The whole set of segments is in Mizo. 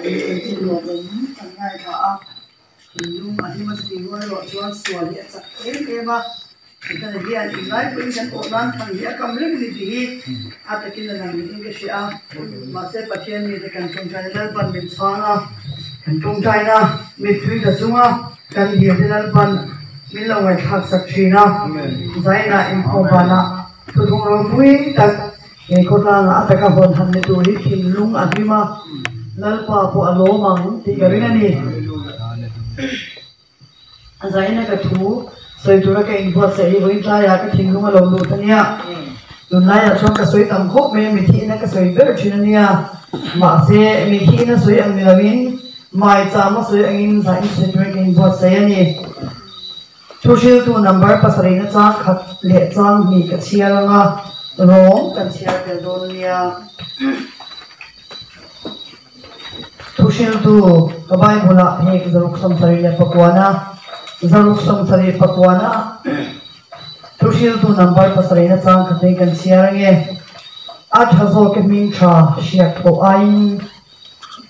Chanchin lawmawm kan ngaithla a, thinlung a hlim a chutih rual erawh chuan sual hi a chak em em a, Setana hian inlai pawhin kan awh nan thang hi a kam reng a ni tih hi a takin a lang niin ka hria a, mahse Pathian mite kan tawngtaina Lalpan min chhang a, kan tawngtaina mittui tla chunga kan dil te Lalpan min lo ngaihthlak sak thin a, Zainah inkhawmbanah thuthung ropui tak He khawtlangah a taka hawn han ni tur hi thinlung a hlim a, Lalpa pawh a lawm ang tih ka ring a ni. A zaina ka thu sawi tura ka inbuatsaih hi vawiin tlaiah ka thinlung a lo lut a nia. Tunlaiah chuan ka sawi tam khawp mai a, mithihin a ka sawi ber thin a nia. Mahse, mithihin a sawi ang ni loin maicham a sawi angin zain sawi tura ka inbuatsaih a ni. Thuhriltu number pasarihna chang khat leh chang hnih ka chhiar ang a, rawng kan chhiar tel dawn a nia. Thuhriltu ka Bible ah hek 679, 679, Thuhriltu number pasarihna chang khat hi kan chhiar ang e. A tha zawk e hming tha hriat thawh aiin.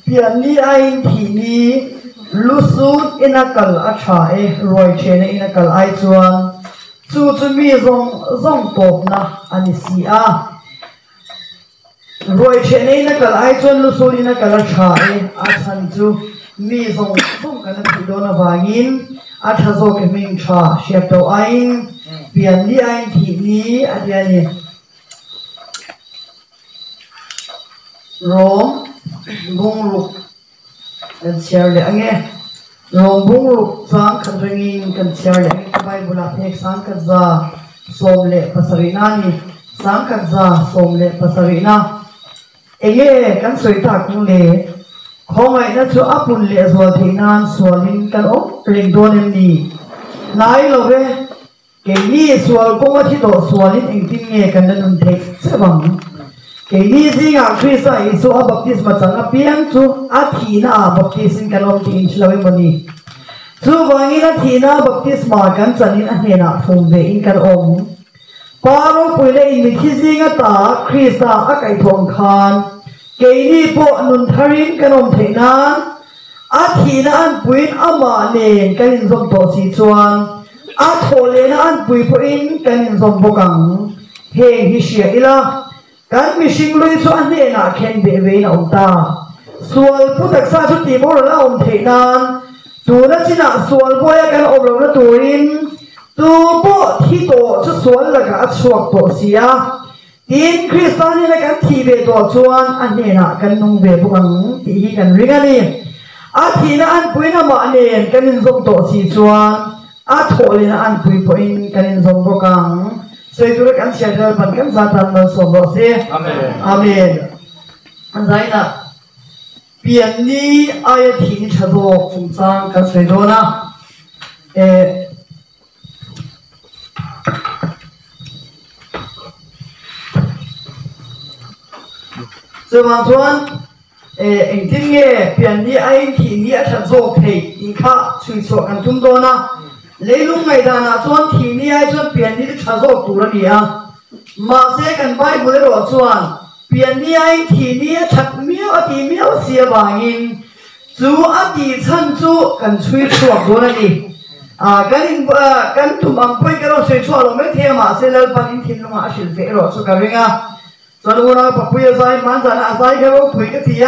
Pianni aiin thihni lusut ina kal a tha e, ruai thena ina kal ai chuan chu chu mi zawng zawng tawpna a ni si a. Ruai thena ina kal ai chuan lusut ina kal a tha e, a chhan chu mi zawng zawng kan a thih dawn avangin a tha zawk e hming tha hriat tawh aiin pianni aiin thihni a ti a ni. Rawng bungruk kan chhiar leh ang e. Rawng bungruk chang khat rengin kan chhiar leh ang e. Ka Bible ah phek 1171 a ni. 1171. Enge kan sawi tak ang le? Khawngaihna chu a pun lehzual theih nan sualin kan awm reng dawn em ni? Hnai lo ve. Keini sual kawnga thi tawh sualin engtin nge kan la nun theih cheuh ang? Keini zingah Krista Isua a baptisma chang apiang chu a thihna ah baptisin kan awm tih inhre lo emaw ni? Chuvangin a thihna a baptisma kan chanin a hnenah phum ve in kan awm. Pa ropui leh in mithi zinga ta Krista a kaihthawh ang khan keini pawh nun tharin kan awm theih nan A thihna anpuiin amah nen kan inzawm tawh si chuan a thawh lehna anpui pawhin kan inzawm bawk ang. Heng hi hria ila, kan mihring lui chu a hnenah khen beh vein a awm ta. Sual pu taksa chu tihboral a awm theih nan tuna chinah sual buaia kan awm lohna turin tu pawh thi tawh chu sual lakah a chhuak tawh si a. Tin, Krista hnena kan thih ve tawh chuan a hnenah kan nung ve bawk ang tih hi kan ring a ni. A thihna anpuiin amah nen kan inzawm tawh si chuan a thawhlehna anpui pawhin kan inzawm bawk ang. Sawi tura kan chhiar Lalpan kan za tan malsawm rawh se. Amen. Zainah pianni aia thihni tha zawk chungchang kan sawi dawn a. Eh. Chuvang chuan engtin nge pianni aiin thihni a that zawk theih tih kha chhui chhuah kan tum dawn a. Leilung ngaihdanah chuan thihni ai chuan pianni chu tha zawk tur a ni a. Mahse kan Bible erawh chuan pianni aiin thihni a that miau a tih miau si avangin Chu a tih chhan chu kan chhui chhuak dawn a ni. Kan in kan tum ang pawhin ka rawn sawi chhuah lo mai thei a, mahse Lalpan in thinlungah a hrilh feh erawh chu ka ring a. Chuan unau Papuia zai hman zana a zai kha ropui ka ti a,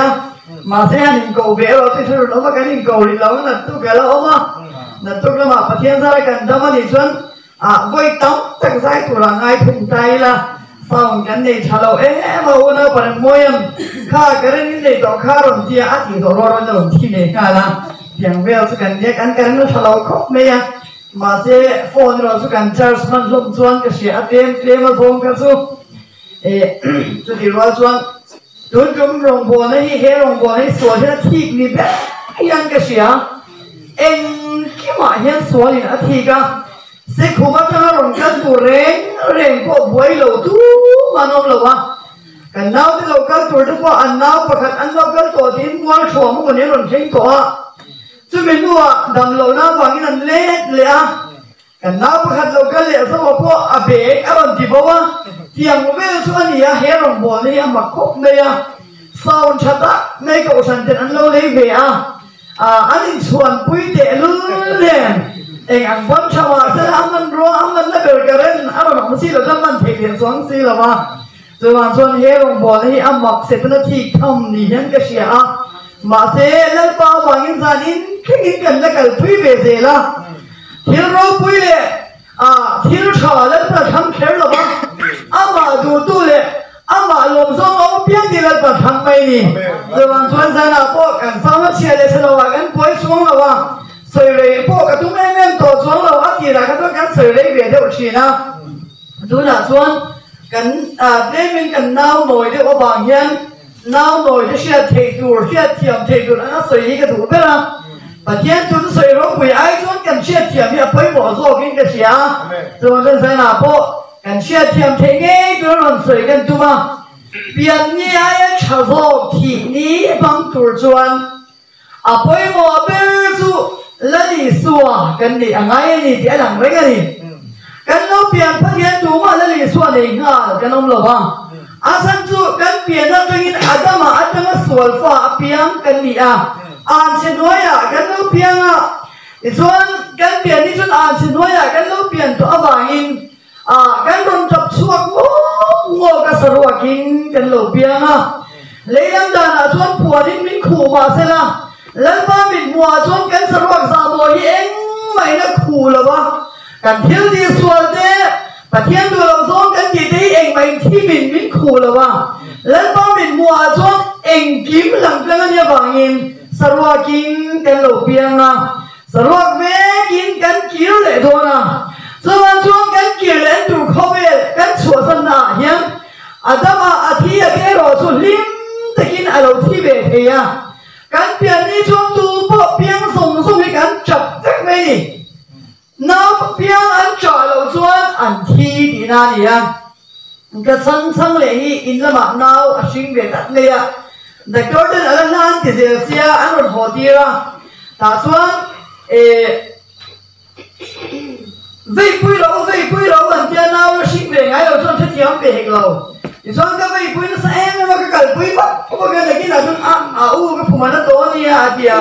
mahse han inkoh ve erawh chu i hre run awm a, kan inkoh rih lo a, nattuk a la awm a. Nattuk lamah Pathian zara kan dam a nih chuan Ah, vawi tam tak zai turah ngai thung ta ila, sound kan nei tha lo em a, unau pa Rengmawiam kha current in nei tawh kha rawn tia a tih zawh rual rualin a rawn thi ve nghal a, tiang vel chu kan nia kan current a tha lo khawp mai a, mahse phone erawh chu kan charge hman hlawm chuan ka hria a tlem tlem a zawng kha chu eh chutih rual chuan tun tum rawngbawlna hi he rawngbawlna hi sual hian a thik ni ber hian ka hria. Engkimah hian sualin a thik a, Sikhum atanga rawn kal tur reng reng pawh buai lo tum an awm lo a, kan naute lo kal tur te pawh an nau pakhat an lo kal tawh tiin mual thuam a rawn thleng tawh a, chumi hnuah damlohna avangin an let leh a. Kan nau pakhat lo kal leh zawk ah pawh a bag a rawn ti bo a, tiang vel chu a ni a, he rawngbawlna hi a mak khawp mai a. Sound tha tak mai kohhran ten an lo lei ve a, an inchhuanpui tehlul nen eng ang pawn tha mah sela a hmanrua a hmanna ber current a rawn awm si lo chuan hman theih leh chuang si lo a. Chuvang chuan he rawngbawlna hi a mak setana thik tham ni hian ka hria a, mahse Lalpa avangin zanin thlengin kan la kalpui ve zel a, thil ropui leh A thil tha Lalpa thlang kher lo va, amah duhtu leh amah lawmzawng a awm piang tih Lalpa thlang mai ni. Chuvang chuan zanah pawh kan sangha chhia leh chhe lovah kan buai chuang lo a, sawi rei pawh ka tum em em tawh chuang lo, a tirah kha chuan kan sawi rei ve deuh thin a. Tunah chuan kan tlemin kan nau nawi deuh avang hian Nau nawi te hriat theih tur, hriat thiam theih tur anga sawi hi ka duh ber a. Pathian chu sawi ropui ai chuan kan hriat thiam hi a pawimawh zawkin ka hria a. Chuan kan zainah pawh kan hriat thiam theih ngei tur a rawn sawi kan tum a. Pian ni aia tha zawk thih ni hmang tur chuan a pawimawh ber chu Lal Isua kan nih a ngai a ni tih a lang reng a ni. Kan lo pian phak hian tumah Lal Isua nei nghal kan awm lo va. A chhan chu kan pian atangin Adama atanga sual fa a piang kan ni a, anchhe hnuaiah kan lo piang a. Tichuan kan pian hi chuan anchhe hnuaiah kan lo pian tawh avangin Ah, kan rawn tap chhuak ngawk ngawk a saruakin kan lo piang a. Leilam danah chuan phuanin min khuh mah sela, Lalpa mit hmuhah chuan kan saruak zahmawh hi engmahin a khuh lo va. Kan thil tih sual te, Pathian duh loh zawng kan tih te hi engmahin thimin min khuh lo va. Lalpa mit hmuhah chuan engkim langtlang a nih avangin saruakin kan lo piang a. Saruak vekin kan kir leh dawn a, chuan chuan kan kir leh tur khawvel kan chhuahsanna ah hian Adama a thi a te erawh chu hlim takin a lo thi ve thei a, kan pianni chuan tu pawh piang zawng zawng hi kan chap vek mai ni. Nau piang an chah loh chuan an thi tihna a ni a. Ka chhang chhang leh hi in lamah nau a hring ve tak mai a, doctor ten a la hlan ti zel sia an rawn haw tir a, tah chuan eh veipui lo veipui lo an tia nau la hring ve ngai lo chuan hrethiam ve hek lo, tichuan ka veipui nasa em em a ka kalpui vak vak a nakinah chuan a a u ka phum an a tawh ania a ti a,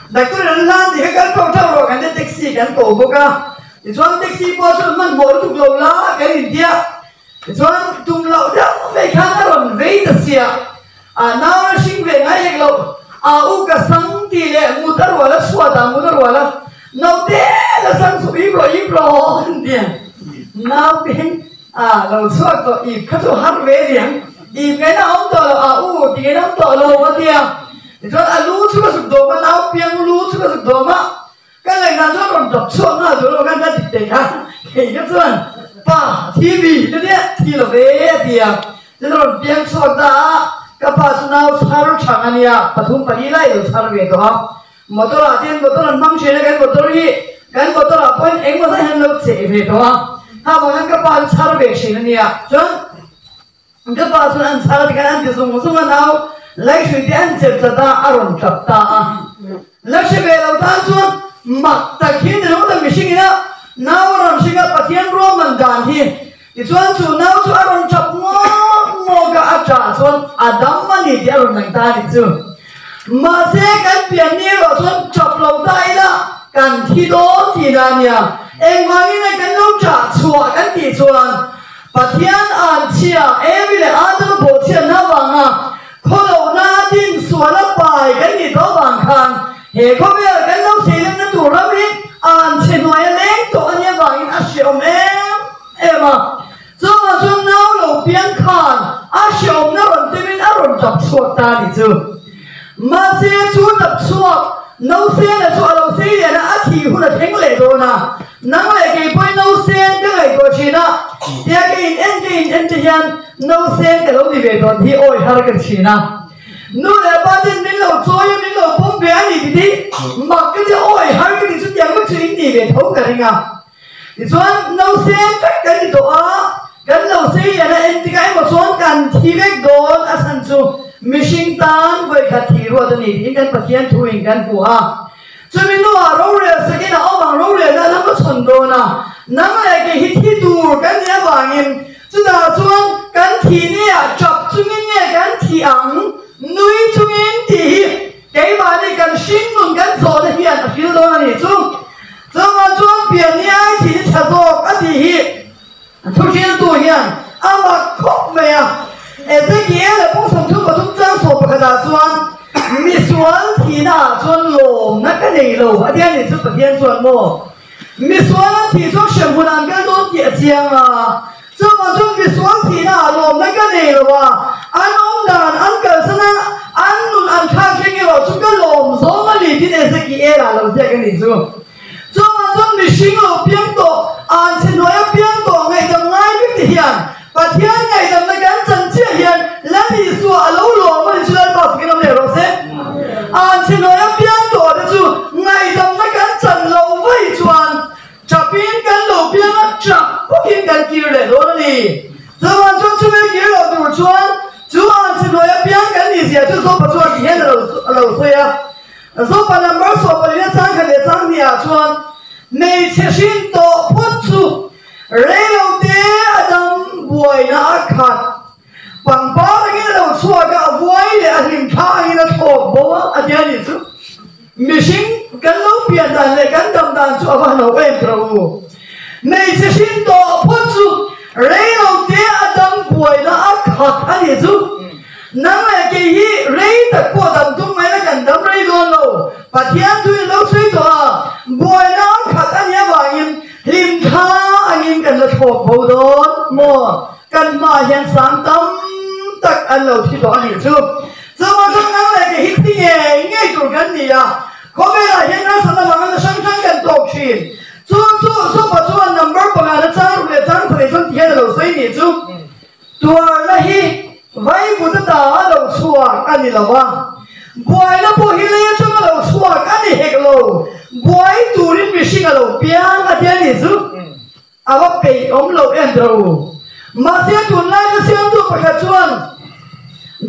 doctor in an hlan ti kha kal phauh thauh rawh kan tia taxi kan ko bawk a. Tichuan taxi pawh chuan hmanhmawh lutuk lo la kan intia. Tichuan tum loh deuh mai khan a rawn vei ta sia. A nau la hring ve ngai hek lo. A u ka sang tih leh mut a rual a, chhuat ah mut a rual a. Naute la sang chu ip rawh ip rawh an ti a. Naute a lo chhuak tawh ip kha chu har ve diang. Ip ngaihna a awm tawh lo, a u ti ngaihna a awm tawh lo a ti a. Tichuan a lu chu ka zuk dawm a, nau piang lu chu ka zuk dawm a. Ka ngaihna chuan rawn dawp chhuak nghal tur lo khan ka dik teh kha kei ka chuan pa thi mi te nia thi lo ve a ti a, chuan a rawn piang chhuak ta a, ka pa chu nau chhar thang a nia, pathum pali lai lo chhar ve tawh a, motor ah te hian motor an hmang thin a kan motor hi kan motor ah pawhin engmaw zat hian an lo cheh ve tawh a, ha vang hian ka pa chu chhar ve thin a nia, chuan. Ka pa chuan an chhar tikhan an ti zung zung a, nau Laihruite an chet chat a, a rawn tap ta a. La hre ve lo tan chuan mak tak hi ni lo tak mihring ina nau a rawn hring a, Pathian ruahman dan hi. Tichuan chu nau chu a rawn tap ngawk ngawk a, a tah chuan a dam a ni tih a rawn lang ta a ni chu. Mahse kan pian ni erawh chuan tap lo ta ila kan thi dawn tihna a nia. Engvangin nge kan lo tah chhuah kan tih chuan Pathian an chhia, Evi leh Adama bawhchhiatna avanga khawlohna a din sual a pai kan nih tawh avang khan he khawvel kan lo seilenna tur ram hi an chhe hnuai a leng tawh a nih avangin a hreawm em em a. Chuvang chuan nau lo piang khan a hreawmna rawn temin a rawn tap chhuak ta a nih chu. Mahse chu tap chhuak Nausena chu a lo sei lian a, a thih hun a thleng leh dawn a. Nang leh kei pawhin Nausen ka ngaihtuah thin a, tia ka in en ka in en te hian Nausen ka lo ni ve dawn hi awi har ka ti thin a. Nu leh pa ten min lo chawi a, min lo pawm ve a ni ti ti mak ka ti awi har ka ti chutiang vek chu in ni ve tho ka ring a. Tichuan Nausen vek kan ni tawh a, kan lo sei lian a, engtikah emaw chuan kan thi vek dawn a chhan chu mihring tan vawikhat thih ruat a ni tiin kan Pathian thuin kan hmu a. Chumi hnuah rorel sakin a awm ang, rorelna a lam a chhawn dawn a, nang leh kei hi thi tur kan nih avangin chutah chuan kan thih ni ah tap chungin nge kan thih ang? Nui chungin tih hi keimahni kan hringnun kan zawhna hian a hril dawn a nih chu. Chuvang chuan pianni ai thih hi tha zawk a tih hi Thu hriltu hian a mak khawp mai a. Ezekiel a pawng 33 chang sawm pakhatah chuan misual thihna ah chuan lawmna ka nei lo a tia nih chu Pathian chuan maw misual an thih chuan hremhmun an kal dawn tih a chiang a, chuvang chuan misual thihna ah lawmna ka nei lo a, an awm dan an kalsan a, an nun an thlak thleng erawh chu ka lawm zawng a ni tiin Ezekiel ah lo ziak a nih chu. Chuvang chuan mihring lo piang tawh, anchhe hnuaia piang tawh ngaihdam ngai vek te hian Pathian ngaihdamna kan chan chiah hian Lal Isua a lo lawm a ni chu Lalpa fakin awm leh rawh se. Anchhe hnuaia piang tawh te chu ngaihdamna kan chan loh vaih chuan ṭapin kan lo piang a, ṭap bawkin kan kir leh dawn a ni. Chuvang chuan chumi kir loh tur chuan chu anchhe hnuaia piang kan nih zia chu Zopa chuan ti hian a lo sawi a. Zopa number 14 chang khat leh chang hnih ah chuan hmeichhe hrin tawh phawt chu reilote a dam buaina a khat. Pangpar angin a lo chhuak a, a vuai leh a hlim thla angin a thlawk bo a, a ti a nih chu. Mihring kan lo pian dan leh kan dam dan chu a va hlo em tawh u. Hmeichhe hrin tawh phawt chu reilote a dam buaina a khat a nih chu. Nang leh kei hi rei tak pawh dam tum mai la kan dam rei dawn lo. Pathian thu in lo sawi tawh a, buaina a khat a nih avangin hlim thla angin kan la thlawk bo dawn maw? Kan hmaah hian sang tam tak an lo thi tawh a nih chu. Chuvang chuan nang leh kei hi thi ngei ngei tur kan ni a, khawvelah hian harsatna vanga hrang hrang kan tawk thin. Chu chu Zopa chuan number panga na chang ruk leh chang sarih chuan ti hian a lo sawi nih chu. Tuarna hi vaivut ata a lo chhuak a ni lo a, buaina pawh hi lei atanga lo chhuak a ni hek lo, buai turin mihring a lo piang a tia nih chu a va peih awm lo em tawh u. Mahse tunlai ka siamtu pakhat chuan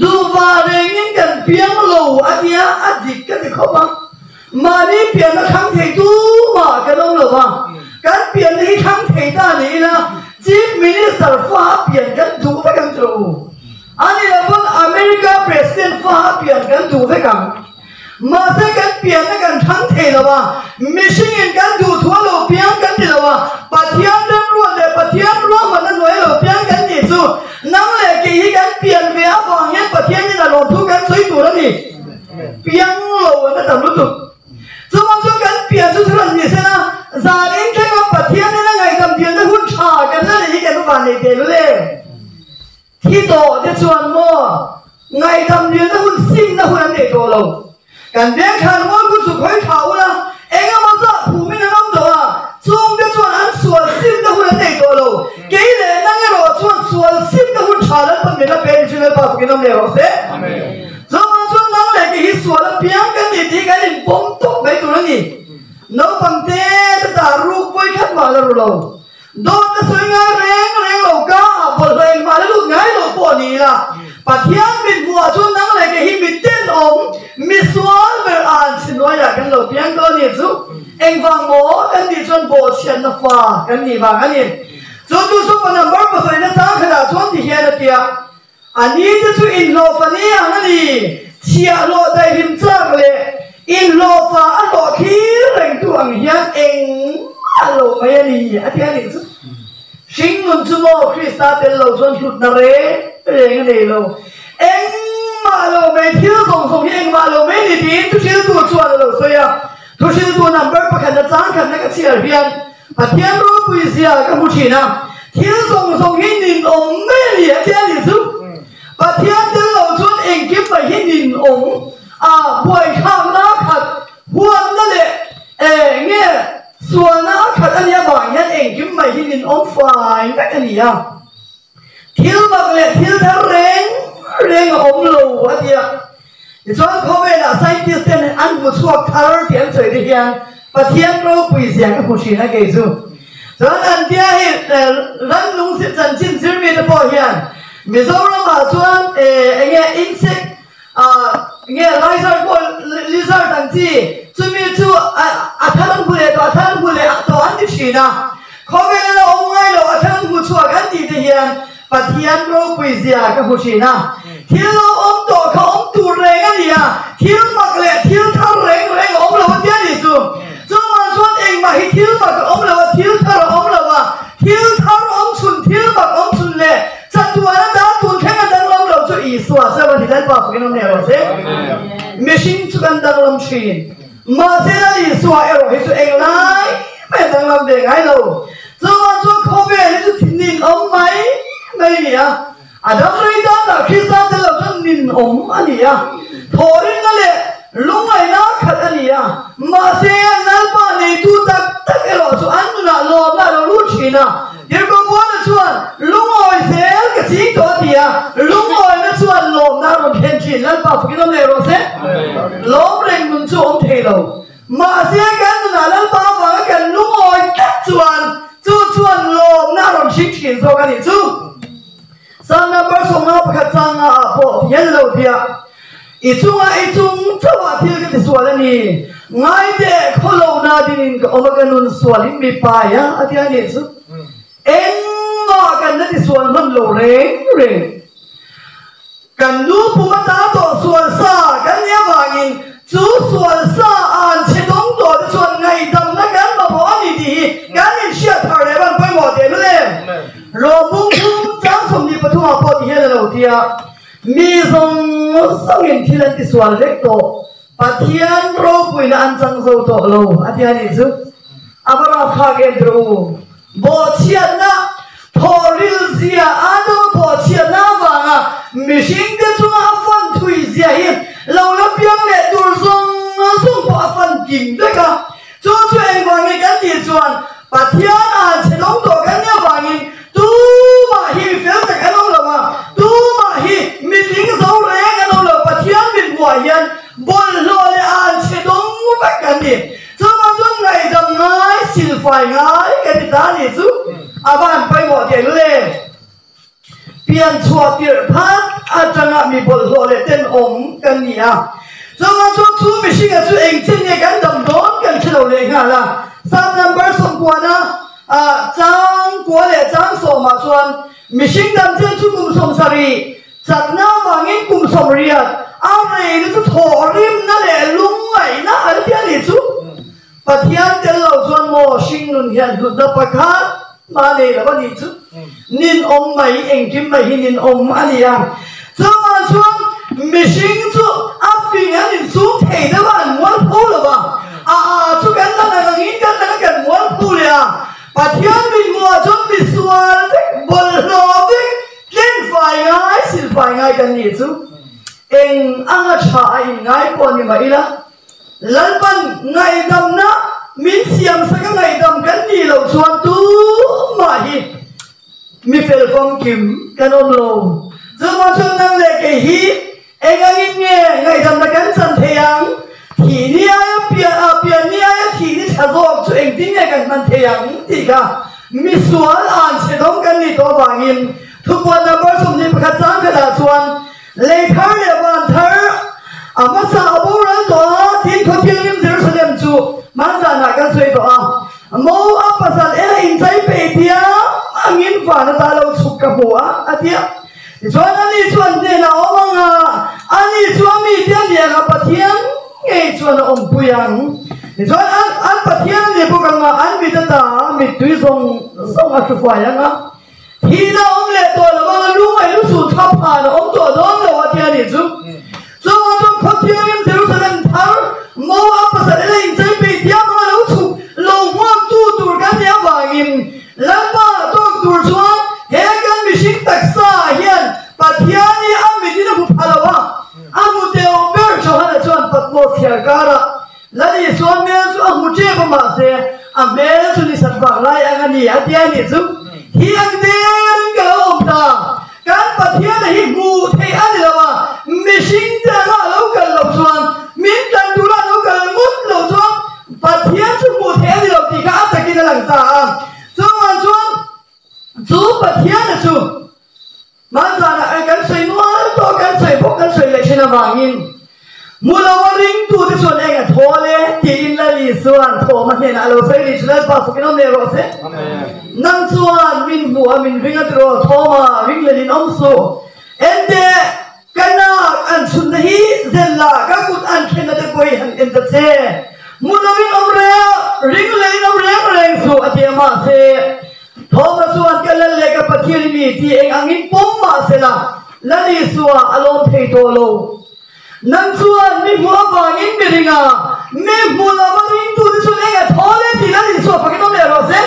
duhva rengin kan piang lo a tia a dik ka ti khawp a, mahni pianna thlang thei tumah kan awm lo va, kan pianna hi thlang thei ta ni ila Chief Minister fa a pian kan duh vek ang tawh u. A ni lo pawn America President fa a pian kan duh vek ang. Mahse kan pianna kan thlang thei lo a, mihringin kan duh thu a lo piang kan ti lo a, Pathian remruat leh Pathian ruahmanna hnuai a lo piang kan tih chu nang leh kei hi kan pian ve avang hian Pathianin a lawmthu kan sawi tur a ni. Piang lo an a tam lutuk. Chuvang chuan kan pian chu thil an ni sen a, zan in thleng a Pathianin a ngaihdam dilna hun tha kan la nei hi kan va nei teh lul em? Thi tawh te chuan maw ngaihdam dilna hun simna hun an nei tawh lo. Kan veng thlan ngawi khu chu khawi tha ula, eng emaw zah phumin an awm tawh a, chungte chuan an sual simna hun an nei tawh lo. Kei leh nang erawh chuan sual simna hun tha Lalpan min la pe ni chu Lalpa fakin awm leh rawh se. Chuvang chuan nang leh kei hi sual apiang kan ni tih kan inpawm tawp mai tur a ni. Naupang te te tah ruk vawi khat mah la ru lo. Dawt ka sawi ngai reng reng lo ka ah bawlhhlawh engmah la lut ngai lo pawh ni ila Pathian mit hmuhah chuan nang leh kei hi mi tenawm, mi sual ber an chhe hnuaiah kan lo piang dawn a ni chu. Engvang maw kan tih chuan bawhchhiatna fa kan nih vang a ni. Chu chu Sopa number pasarihna chang khatah chuan ti hian a tia. A ni te chu inhlawhfa ni ang a ni, chhiahhlawh daihlim chak leh inhlawhfa a hlawh thlir rengtu ang hian engmah lo mai a ni, a ti a nih chu. Hringnun chu maw Krista tel lo chuan hlutna reng reng a nei lo. Engmah lo mai, thil zawng zawng hi engmah lo mai a ni tiin thuhriltu chuan a lo sawi a. Thuhriltu number pakhatna chang khatna ka chhiar hian Pathian ropui zia ka hmu thin a, thil zawng zawng hi ninawm mai a ni a tia nih chu. Pathian tel lo chuan engkim mai hi ninawm a, buaithlakna a khat, huatna leh eh nge sualna a khat a nih avang hian engkim mai hi ninawm fai vek a ni a. Thil mak leh thil thar reng reng a awm lo a ti a. Tichuan khawvelah scientist ten an hmu chhuak thar tih an sawi te hian Pathian ropui zia ka hmu thin a kei chu. Chuan an tia hei rannung chanchin zirmi te pawh hian Mizoramah chuan enge insect nge lizard pawh lizard ang chi chumi chu a thar an hmu leh tawh a thar an hmu leh tawh an ti thin a khawvel a awm ngai lo a thar an hmu chhuak an tih te hian Pathian ropui zia ka hmu thin a thil lo awm tawh kha awm tur reng a ni a, thil mak leh thil thar reng reng a awm lo a tia ni chu. Chuvang chuan engmah hi thil mak a awm lo a, thil thar a awm lo a, thil thar awm chhun, thil mak awm chhun leh chatuan a dan tun thleng a danglam lo chu Isua chuan a ni Lalpa fakin awm hle rawh se. Mihring chu kan danglam thin. Mahse Lal Isua erawh hi chu englai mai a danglam ve ngai lo. Chuvang chuan khawvel hi chu thin awm mai mai a ni a. A dam rei danah Krista tel lo chuan ninawm a ni a, thawhrinna leh lungngaihna khat a ni a. Mahse Lalpa neitu tak tak erawh chu an nunah lawmna a lo lut thin a. Tirhkohpuana chuan, Lungawi zel ka ching tawh a ti a, lungawina chuan lawmna a rawn thlen thin. Lalpa fakin awm leh rawh se. Lawm reng nun chu a awm thei lo. Mahse kan nunah Lalpa avanga kan lungawi tlat chuan chu chuan lawmna a rawn hring thin zawk a nih chu. Psalm number 51 changa ah pawh hian lo tia, I chunga i chung chauhah thil ka tisual a ni, ngai teh khawlo na dinin ka awm a ka nun sualin mi pai a a tia nih chu. Engmah kan la tisual hman lo reng reng. Kan nu pum ata tawh sual sa kan nih avangin chu sual sa an chhe dawng tawh te chuan ngaihdamna kan mamawh a ni tih hi kan inhriat thar leh van pawimawh teh lul em? Rawhbung thum chang 23 ah pawh ti hian a lo ti a, Mi zawng zawngin thil an tisual vek tawh, Pathian ropuina an chang zo tawh lo a ti a nih chu. A va rapthlak em teh u. Bawhchhiatna thawhril zia Adama bawhchhiatna avanga mihringte chunga a fan thui zia hi lo la piang leh tur zawng zawng pawh a fan kim vek a. Chu chu engvang nge kan tih chuan Pathian an chhe dawng tawh kan nih avangin tumah hi mi fel tak an awm lo a, tumah hi mitling zo reng an awm lo. Pathian mithmuhah hian bawlhhlawh leh an chhe dawng vek kan ni. Chuvang chuan ngaihdam ngai, silfai ngai kan ti ta a nih chu a va han pawimawh teh lul em. Pian chhuah tirh phat atanga mi bawlhhlawh leh tenawm kan ni a. Chuvang chuan chu mihringa chu engchin nge kan dam dawn kan hre lo leh nghal a. Psalm number sawmkuana chang kua leh chang sawmah chuan mihring dam chin chu kum 70 Chakna avangin kum 80 a rei na chu thawhrimna leh lungngaihna an ti a nih chu. Pathian tel lo chuan maw hringnun hian hlutna pakhat mah nei lo a nih chu. Ninawm mai, engkim mai hi ninawm a ni a. Chuvang chuan mihring chu a fing an insum thei deuh a, an mualpho lo va. A a chu kan lang ang angin kan lang a, kan mualpho leh a. Pathian mithmuhah chuan misual vek, bawlhhlawh vek, Tleng fai ngai, sil fai ngai kan nih chu eng anga tha a in ngai pawh ni mah ila, Lalpan ngaihdamna min siam sak a ngaihdam kan nih loh chuan tumah hi mi fel famkim kan awm lo. Chuvang chuan nang leh kei hi Eng angin nge ngaihdamna kan chan thei ang? Thih ni aia pian a, pian ni aia thih ni tha zawk chu engtin nge kan hman thei ang tih kha misual an chhe dawng kan nih tawh avangin thupuan number 21 chang khatah chuan lei thar leh van thar a hmasa a boral tawh a, tin khawthianghlim Jerusalem chu hmanzanah kan sawi tawh a, mo a pasal ela inchai peih diam angin van ata lo chhuk ka hmu a, a ti a. Tichuan ani chu an hnenah a awm ang a, ani chu a mite a ni ang a, Pathian ngei chuan a awmpui ang. Tichuan an an Pathian a ni bawk ang a, an mit ata mittui zawng zawng a hrufuai ang a, thihna a awm leh tawh lo ang a, lungngaih lusun thla phan a awm tawh dawn lo a ti a nih chu. Chuvang chuan Khawthiangim Jerusalem thar Moab pasal ila inchei peih thiam ang a lo chhuk lo hmuaktu tur kan nih avangin Lalpa tawk tur chuan he kan mihring taksa ah hian Pathian hi a mit in a hmu pha lo a, a hmu deuh ber Johana chuan Patmos thiar karah Lal Isua hmel chu a hmu tep a mahse a hmel chu ni sat vang lai ang a ni a ti a nih chu hi ang derin ka lo awm ta. Kan Pathiana hi hmuh theih a ni lo a, mihring te anga a lo kal loh chuan, min tlan tura a lo kal ngawt loh chuan Pathian chu hmuh theih a ni lo tih kha a takin a lang ta a. Chuvang chuan chu Pathiana chu hmanzanah kan sawi nual tawh, kan sawi bawk, kan sawi leh thin avangin Hmu lo a ringtute chuan eng a thawl e tiin Lali chuan thawm a hnenah a lo sawi ni chu Lalpa fakin awm leh rawh se. Nang chuan min hmu a min ring a tiraw thawm a ring len in awm suh. Enteh ka nak an chhunna hi zen la, ka kut an thlenna te pawh hi han en ta che. Hmu lovin awm reng, ring lehin awm reng reng suh, a ti a. Mahse, Thoma chuan ka Lal leh ka Pathian i mi tih eng angin pawm mah sela, Lal Isua a lawm thei tawh lo. Nang chuan mi hmuh avangin mi ring a, mi hmuh lova ringtute chuan eng a thaw le tih Lal Isua fakin awm leh rawh se.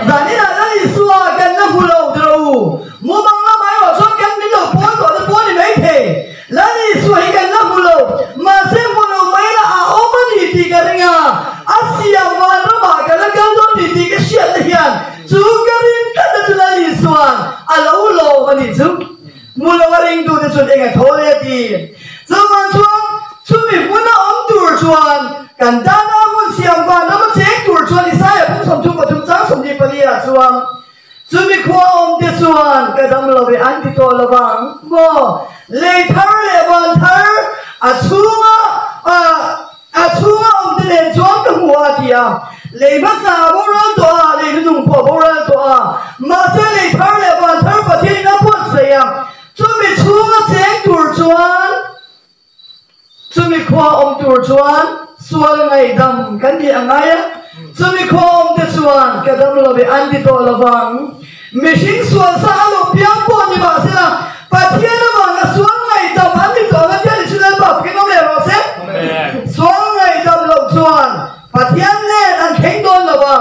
Zaninah Lal Isua kan la hmu lo ti rawh u. Mumang lamah erawh chuan kan min lo pawl tawh te pawh a ni maithei. Lal Isua hi kan la hmu lo, mahse hmu lo mai la a awm a ni tih ka ring a, a siam vanramah ka la kal dawn tih tih ka hriatna hian chu ka ring tlatna chu Lal Isua'n a lo lawm a nih chu. Hmu lo a ringtute chuan eng a thaw le a ti. Chuvang chuan chumi hmuna awm tur chuan kan tana hmun siam vanram a cheng tur chuan Isaiah pum 33 chang 24 ah chuan Chumi khua awmte chuan ka dam lo ve an ti tawh lo vang maw? Lei thar leh van thar a chhunga a chhunga awmte nen chuan ka hmu a ti a. Lei hmasa a boral tawh a, lei hnunung pawh a boral tawh a. Mahse lei thar leh van thar Pathianin a buatsaih a, chumi chhunga cheng tur chuan Chumi khua awm tur chuan sual ngaihdam kan nih a ngai a, chumi khua awmte chuan ka dam lo ve an ti tawh lo vang. Mihring sual sa a lo piang pawh ni mah sela, Pathian avanga sual ngaihdam an ti tawh lo tia ni chu Lalpa fakin awm leh rawh se. Sual ngaihdam loh chuan Pathian nen an thleng dawn lo a,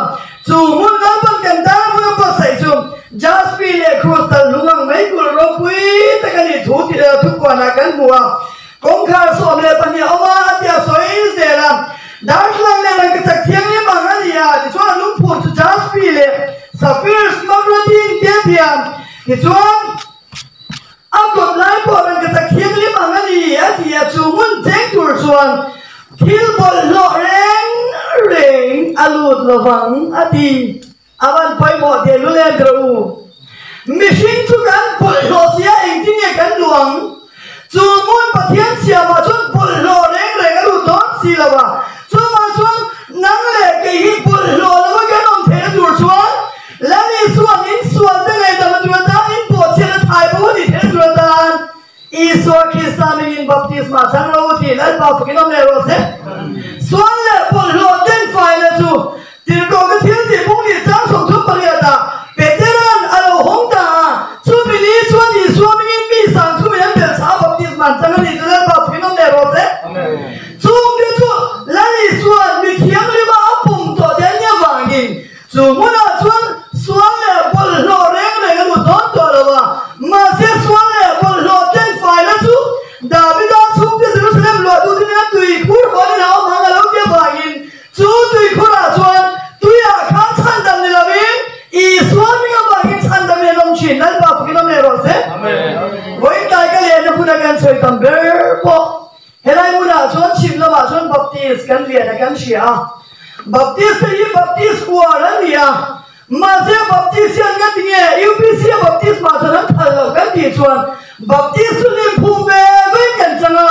chu hmun Lalpan kan tan a hmun a buatsaih chu Jaspi leh Krustal lung ang mai kulh ropui tak a nih thu tih leh thupuanah kan hmu a, kawngkhar 12 a awm a, a ti a sawi zel a, darthlalang leh rangkachak thianghlim ang a ni a, tichuan a lungphur chu Jaspi leh Safir smaragdine te a ti a, tichuan a kawt lai pawh rangkachak thianghlim ang a ni a ti a, chu hmun cheng tur chuan thil bawlhhlawh reng reng a lut lovang a ti. A van pawimawh teh lul em rawh u. Mihring chu kan bawlhhlawh sia engtin nge kan luh ang? Chu hmun Pathian siamah chuan bawlhhlawh reng reng a lut dawn si lo a. Chuvang chuan nang leh kei hi bawlhhlawh lova kan awm theihna tur chuan Lal Isua'n insual te ngaihdam a tur atan inbawhchhiat a thai bo a nih theihna tur atan Isua Krista mingin baptisma chang lo u tih Lalpa fakin awm leh rawh se. Sual leh bawlhhlawh den faina chu tirhkohna thil tih bung nih chang 38 ah Petera'n a lo hawng ta a, chumi ni chuan Isua mingin mi sangthumin an belh chah a baptisma an chang a nih chu Lalpa fakin awm leh rawh se. Chungte chu Lal Isua'n mi thianghlima a pawm tawh te an nih avangin Chu hmunah chuan sual leh bawlhhlawh reng reng a lut dawn tawh lo a, mahse sual leh bawlhhlawh ten faina chu Davida chhungte Jerusalem luahtu te nena tuikhur hawlin a awm ang a lo ti avangin chu tuikhurah chuan tuiah khan chhandam ni lovin Isua hming avangin chhandam in an awm thin. Lalpa fakin awm leh rawh se. Vawiin tlai ka lenna huna kan sawi tam ber pawh Helai hmunah chuan chhim lamah chuan Baptist kan lian a kan hria a, Baptist te hi Baptist uar an ni a, mahse Baptist hian nga tinge UPC a Baptist mah chuan an phal loh kan tih chuan Baptist chu hlimphum ve vein kan chang a,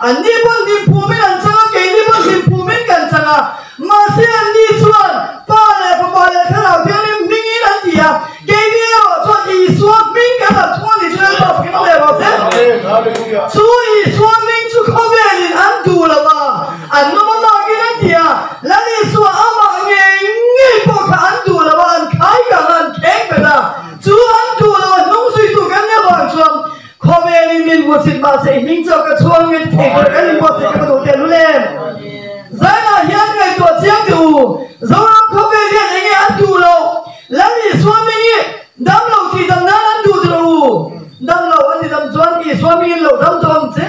anni pawn hlimphum in an chang a, keini pawn hlimphum in kan chang a, mahse anni chuan Pa leh Fapa leh Thlarau Thianghlim hmingin an ti a, keini erawh chuan Isua hming kan ap thung a ni chu Lalpa fakin awm leh rawh se. Chu Isua hming chu khawvelin an duh lo a, an nawm amakin an ti a, Lal Isua amah ngei ngei pawh kha an duh lo a, an khai kang a, an kheng bet a, chu an duh lo a hnung zuitu kan nih avang chuan khawvelin min hmusit mahse i hming chauh ka chhuang ngei thei tur kan inbuatsaih ka va duh teh lul em? Zainah hian ngaihtuah chiang teh u, Zoram khawvel hian enge an duh loh? Lal Isua hming hi dam lo tih dam nan an duh teh u. Dam lo an ti dam chuan Isua hmingin lo dam tawh ang che.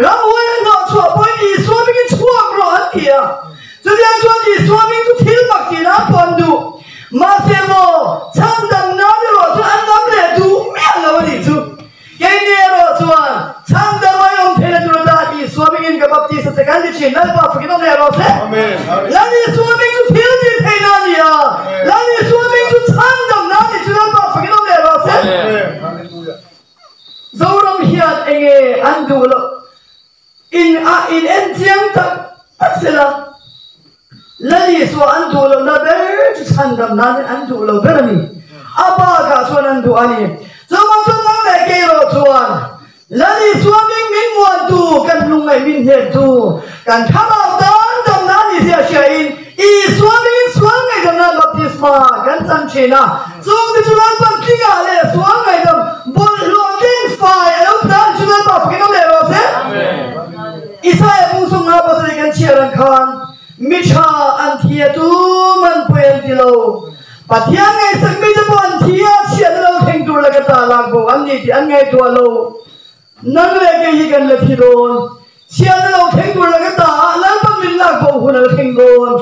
Ramhuai an hnawh chhuah pawhin Isua hmingin chhuak rawh an ti a. Chutiang chuan Isua hming chu thil mak tih nan pawh an duh. Mahse maw, chhandam nan erawh chuan an dam leh duh miah lo a nih chu. Keini erawh chuan chhandam ai awm theihna tur atan Isua hmingin ka baptist a che kan ti thin. Lalpa fakin awm leh rawh se. Lal Isua hming chu thil tih theihna a ni a. Lal Isua hming chu chhandamna a ni chu Lalpa fakin awm leh rawh se. Zoram hian enge an duh loh in a in en chiang tak tak sela Lal Isua an duh lohna ber chu chhandam nan an duh lo ber a ni. A bakah chuan an duh a ni. Chuvang chuan nang leh kei erawh chuan Lal Isua hming. min muantu, kan lungngaih min hnentu, kan thlarau tan damna a nih zia hriain Isua mingin sual ngaihdamna baptisma kan chang thin a. Chungte chu Lalpan tlingah leh sual ngaihdam bawlhhlawh tling fai a lo tan chu Lalpa fakin awm leh rawh se. Isaiah bung sung nga pasarih kan chhiar ang khan mi tha an thi a tum an pawi an ti lo. Pathian ngaihsak mite pawh an thi a chhiatna lo thleng tur laka ta lak bo an ni tih an ngaihtuah lo. Nang leh kei hi kan la thi dawn. Chhiatna lo thleng tur laka ta ah Lalpan min lak bo hun a la thleng dawn.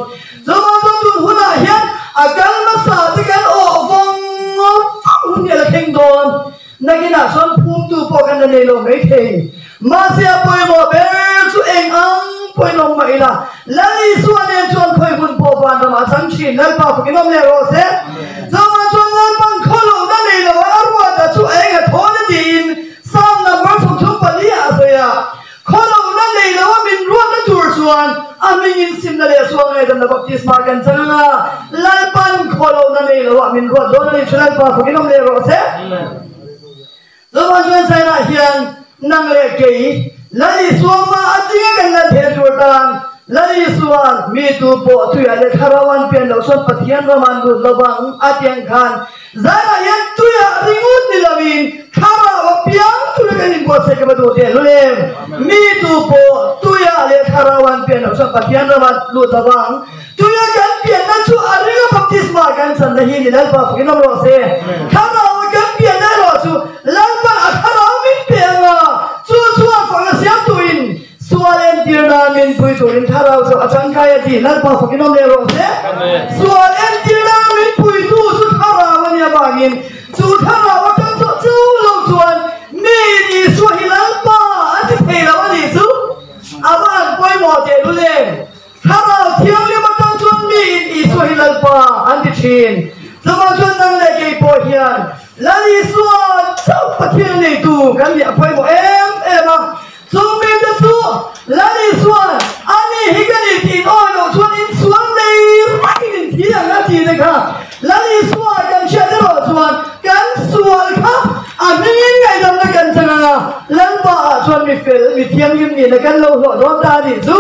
Chuvang chuan tun hunah hian a kal hmasa te kan awh vawng vawng hun hi a la thleng dawn. Nakinah chuan phumtu pawh kan la nei lo maithei. Mahse a pawimawh ber chu eng ang pawhin awm mah ila, Lal Isua nen chuan khawi hmun pawh vanramah chang thin Lalpa fakin awm leh rawh se. Chuvang chuan Lalpan khawlohna nei lo a ruata chu a eng a thawn a tiin Psalm number 34 ah a sawi a. Khawlohna nei lo a min ruatna tur chuan a hmingin simna leh sual ngaidamna baptisma kan chang ang a, Lalpan khawlohna nei lo ah min ruat dawn a ni. Thu Lalpa fakin awm leh rawh se. Chuvang chuan China hian nang leh kei Lal Isua hma a tinga kan lal theih tur tan Lal Isua'n mi tu pawh tuiah leh thlarau an pian loh chuan Pathian ram an lut lovang a ti ang khan Zanah hian tuiah ringawt ni lovin thlarau a piang tura kan inbuatsaih ka va duh teh hlul em? Mi tu pawh tuiah leh thlarau an pian loh chuan Pathian ram an lut lovang. Tuia kan pianna chu a ringa baptisma kan channa hi ni Lalpa fakin awm rawh se. Thlarau a kan pianna erawh chu Lalpa a thlarau min pe anga chu chuan fak a siam tuin Sual entir nan min pui turin thlarau chu a tangkai a ti. Lalpa fakin awm leh rawh se. Sual entir nan min puitu chu thlarau a nih avangin chu thlarau atang chawh chu lo chuan miin Isua hi Lalpa an ti thei lo a nih chu a va han pawimawh teh lul em. Thlarau thianghlim atang chuan miin Isua hi Lalpa an ti thin. Chuvang chuan nang leh kei pawh hian Lal Isua chauh Pathian neitu kan nih a pawimawh em em a. Chu mite chu Lal Isua'n a ni hi ka ni tiin awi loh chuan insual nei rengin in thi ang a ti te kha Lal Isua kan hriat erawh chuan kan sual kha a hmingin ngaihdamna kan chang ang a, Lalpa ah chuan mi fel, mi thianghlim nihna kan lo hlawh dawn ta a nih chu.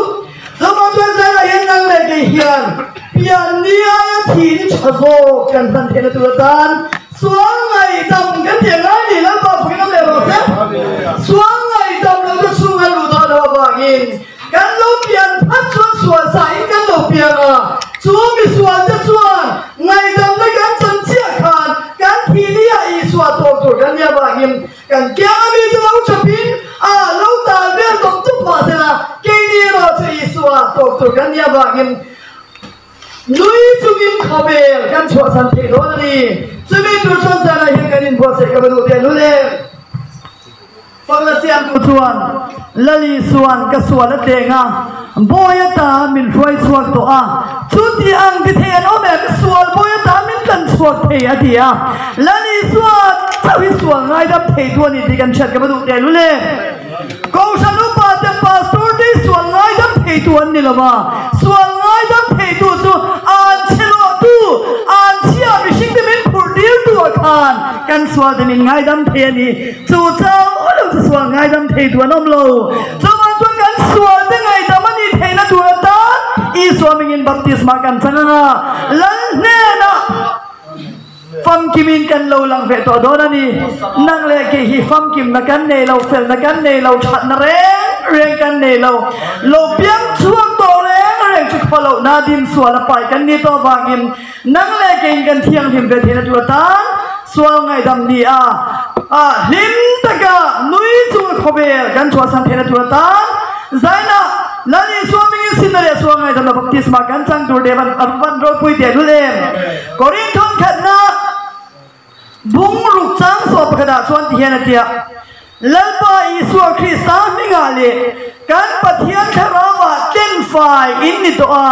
Chuvang chuan zaiah hian nang leh kei hian pian ni aia thi ni tha zawk kan hman theihna tur atan Sual ngaihdam kan tih ngai ni Lalpa fakin awm leh rawh se. Sual ngaihdam lo chu chhung an luh dawn loh avangin kan lo pian phat chuan sual sa in kan lo piang a, chu misual te chuan ngaihdamna kan chan chiah khan kan thih ni ah Isua tawk tur kan nih avangin kan kiang a mite lo thapin a lo tal vel tawp tawp mahsela keini erawh chu Isua tawk tur kan nih avangin Nui chungin khawvel kan chhuahsan thei dawn a ni. Chumi tur chuan zanah hian kan inbuatsaih ka va duh teh lul em? Fakna siamtu chuan, Lali suan ka sual a tleng a, bawi ata min hruai chhuak tawh a, chuti ang ti thei an awm em? Sual bawi ata min tlan chhuak thei a ti a. Lali suan chauh hi sual ngaidam theitu a ni tih kan hriat ka va duh teh lul em? Kohhran upa te pastor te hi sual ngaidam theitu an ni lo va, sual ngaidam theitu chu an chhe lawhtu, an chhia mihring te min phurh tirtu ah khan kan sual te min ngaidam thei a ni. Chu chauh lo chu sual ngaidam theitu an awm lo. Chuvang chuan kan sual te ngaidam a nih theihna tur atan Isua mingin baptisma kan chang ang a, Lal hnenah, Famkimin kan lo lang ve tawh dawn a ni. Nang leh kei hi famkimna kan nei lo, felna kan nei lo, thatna reng reng kan nei lo. Lo piang chhuak tawh reng reng chu khaw lohna din sual a pai kan ni tawh avangin nang leh keiin kan thianghlim ve theihna tur atan sual ngaihdam ni a, a hlim taka nui chunga khawvel kan chhuahsan theihna tur atan zainah Lal Isua mingin sinna leh sual ngaihdamna baptisma kan chang tur te van ropui teh lul em. Korinth thawnkhatna bungruk chang sawh pakhatah chuan ti hian a ti a, Lalpa Isua Krista hmingah leh kan Pathian Thlarauah tlenfai in ni tawh a,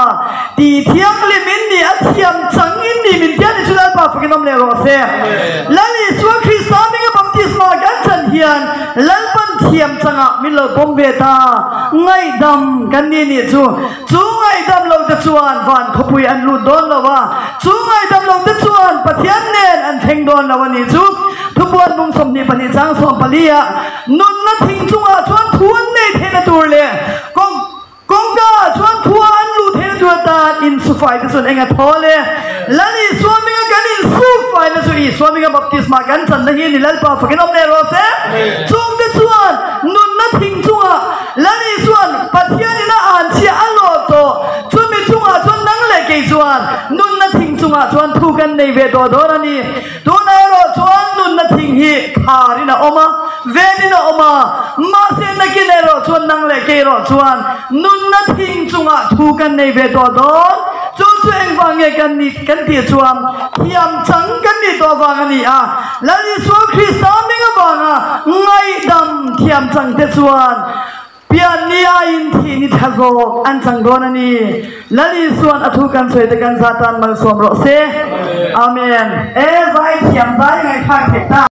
ti thianghlim in ni, a thiam chang in ni min tia ni chu Lalpa fakin awm leh rawh se. Lal Isua Krista hminga baptisma kan chan hian Lalpan thiam changah min lo pawm ve ta, ngaihdam kan ni nih chu. Chu ngaihdam lo te chuan van khawpui an lut dawn lo a, chu ngaihdam lo te chuan Pathian nen an thleng dawn lo a nih chu. Thupuan bung 22 chang 14 ah, Nunna thing chungah chuan thu an nei theihna tur leh kawng kawngka ah chuan thu a an luh theihna tur atan insufai te chuan eng a thawl e. Lal Isua hminga kan insufaina chu Isua hminga baptisma kan channa hi ni Lalpa fakin awm leh rawh se. Chungte chuan nunna thing chungah Lal Isua'n Pathianin a anchhia a lawh tawh chumi chungah chuan nang leh kei chuan nunna thing chungah chuan thu kan nei ve tawh dawn a ni. Tunah erawh chuan nunna thing hi kharin a awm a, venin a awm a, mahse nakin erawh chuan nang leh kei erawh chuan nunna thing chungah thu kan nei ve tawh dawn. Chu chu engvang nge kan nih kan tih chuan thiam chang kan nih tawh vang a ni a. Lal Isua Krista hming avanga ngaihdam thiam chang te chuan Pian ni aiin thih ni tha zawk an chang dawn a ni. Lal Isua'n a thu kan sawi te kan za tan malsawm rawh se. Amen. E zai thiam zai ngaihthlak theih ta.